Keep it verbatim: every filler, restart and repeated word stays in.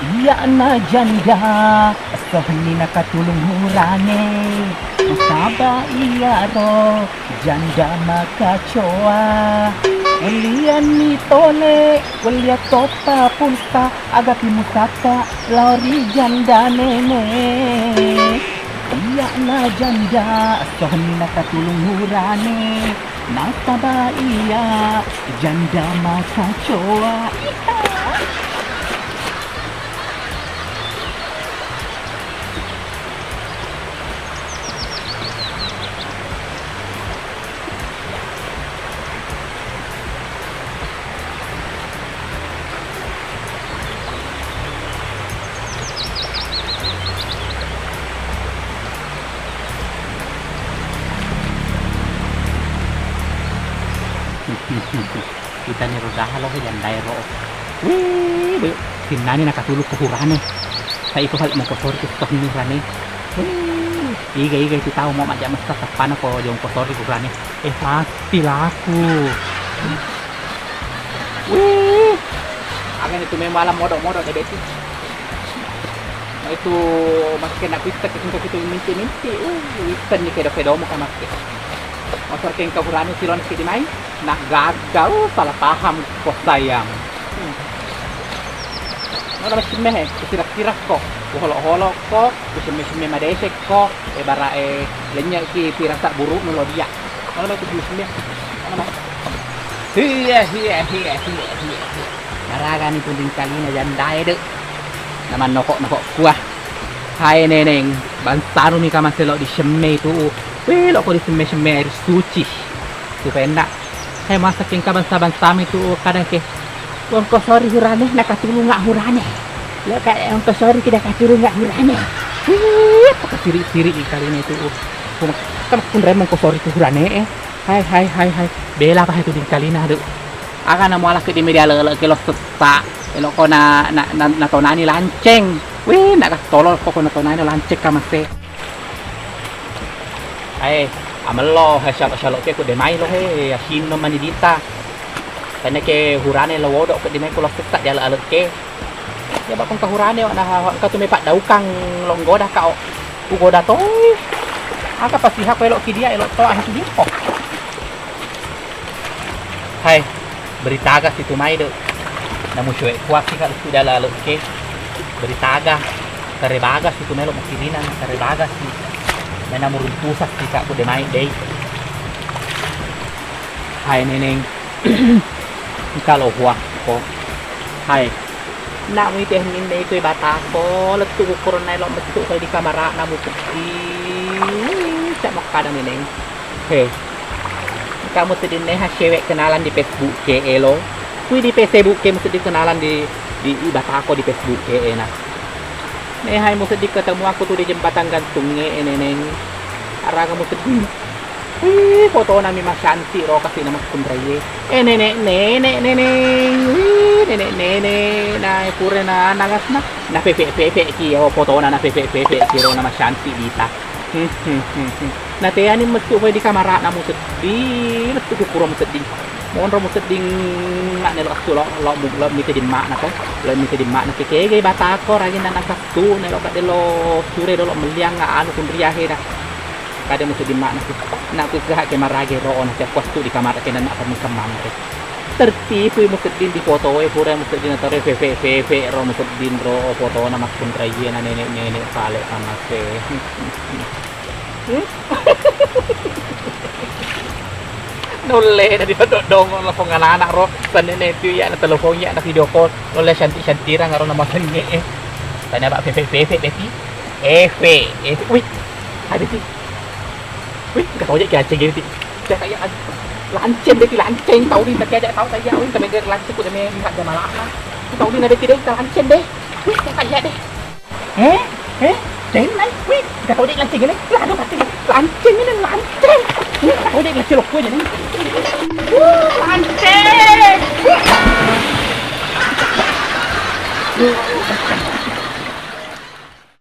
Iya'na janda, essohenni nakatulung hurane. Nasaba iyaro janda makacoa. Wellianni tole, wellia toppa pulsa, agapi musakka lao ri janda nene. Iya'na janda, essohenni nakatulung hurane. Nasaba iya janda makacoa. Iha. Itani ro daha lo he jandae ro. Wih, de, sinnani nakatulung ko hurane. Sai ko hal mongko sori ko stok ni hurane. Wih, iga-iga itu tau mau majak mesta tappana ko jongko sori ko hurane. Eh, pasti laku. Wih. Aga ni tu memang alam modok-modok deh, Beti. Itu makin nak kuitta ke tingkat itu minti-minti. Uh, witten ni kedo-kedo mu kamake. Motor kengka hurani silon ke di mai. Nak gagal, uh, salah paham ko sayang. Hmm. Mana masih meh, eh? Kira-kira ko. Holok-holok ko. Ku semme-semme madeceng ko, e, bara, e, lennye ki pirasa buruk nu lo dia. Mana mai ku semme-semme? Mana mai? Hiya, hiya, hiya, hiya, hiya, hiya. Naragani tu dingkalina jandae, de. Namannokok-nokok kua. Hai, Neneng, bangsanu mi kamase lo disemme tu. Wih, lo ko disemme-semme air suci. Tu pendak. Hai, masa kengka bangsa-bangsami tu kadang ke, "Wongko sori hurane, nakatulunga hurane. Lo ka, wongko sori ki, nakatulunga hurane." Wih, pakasiri-siri i kalina itu. Kan kunremo wongko sori tu hurane, eh. Hai, hai, hai, hai. Bela pa itu dingkalina, aduh. Aga namuala ke di media lele ke lo sessa. Elo ko na, na, na, natonani lanceng. Wih, nak tolol ko, ko natonani lanceng kamase. Ae, amello, he, syalok-syalok ke ku de mai lo, he, asinno mani dita. Tane ke hurane lo wodok ku de mai ku lo setta jala alek ke. Ya bakong ka hurane, wak, nah, engka tu me paddaukang lo nggoda ka, o. Ku goda toi. Aga pasti hak elok ki dia, elok to, ah, tu dipo. Hai, beritaga situ mai, de. Namu cuek kuasi kak lucu dala lekke. Beritaga. Karebaga situ melo makirinang, karebaga si. Mena muruntusa si kak kude mai, dei. Hai, Neneng. Engka lo huakko. Hai. Nak mui teh minne itu batako, lettu kukurun nai lo mettu kali di kamara namu seddi. Cak makkada, Neneng. He. Kamu sedding neha cewek kenalan di Facebook ke elo. Kui di Facebook ke musedding kenalan di, di, di batako di Facebook ke ena. Nehai musedding ketemu aku tu di jembatan gantung e, Neneng. Araga musedding. Wih, fotona mi macantik ro kasi na makkunraie. Eh, nenek, nenek, Neneng. Wih, nenek, nenek. Nah, pura na nangasna. Na pepe-pepe ki, oh, fotona na pepe-pepe ki ro na macantik dita. Hmm, hmm, hmm, hmm. Nateani messu fai di kamara'na musedding, lettu ku kuro musedding. Monro musedding, nak nelo assu lo, lo, lo mite di makna ko, lo mite di makna ke kege batako ragin na nakassu, nelo kadde lo sure dolo meliang anu kunria heda. Kade musedding makna ku, nak ku sehat ke marage ro, na siap kuassu di kamar ke na nak kami kemamre. Tertipu musedding di foto e, pura musedding nataro fefek-fefek ro musedding ro fotona makkunraie na nenek-nenek pale kamase. Nulle na di dodong-dodong lo fong anak-anak ro, sanene tu ya na telepon ya na video call, nulle cantik-cantirang ro na masengnge e. Tanya bak fefek-fefek Beti. Efe, efe, wih. Hai Beti. Wih, engka tau je ki lanceng gini, Ti. Cek kaya lanceng deh, Ti, lanceng tau di, tapi ada tau kaya, wih, kami gak lanceng, udah main lihat jam malam. Tau di, nabe tidak kita lanceng deh. Wih, cek kaya deh. Eh, eh, cek naik, wih, engka tau je lanceng gini. Lah, aduh, mati. Lanceng ini, lanceng. Wih, tau je lanceng lo, gue jadi. Wuh, lanceng. Wuh.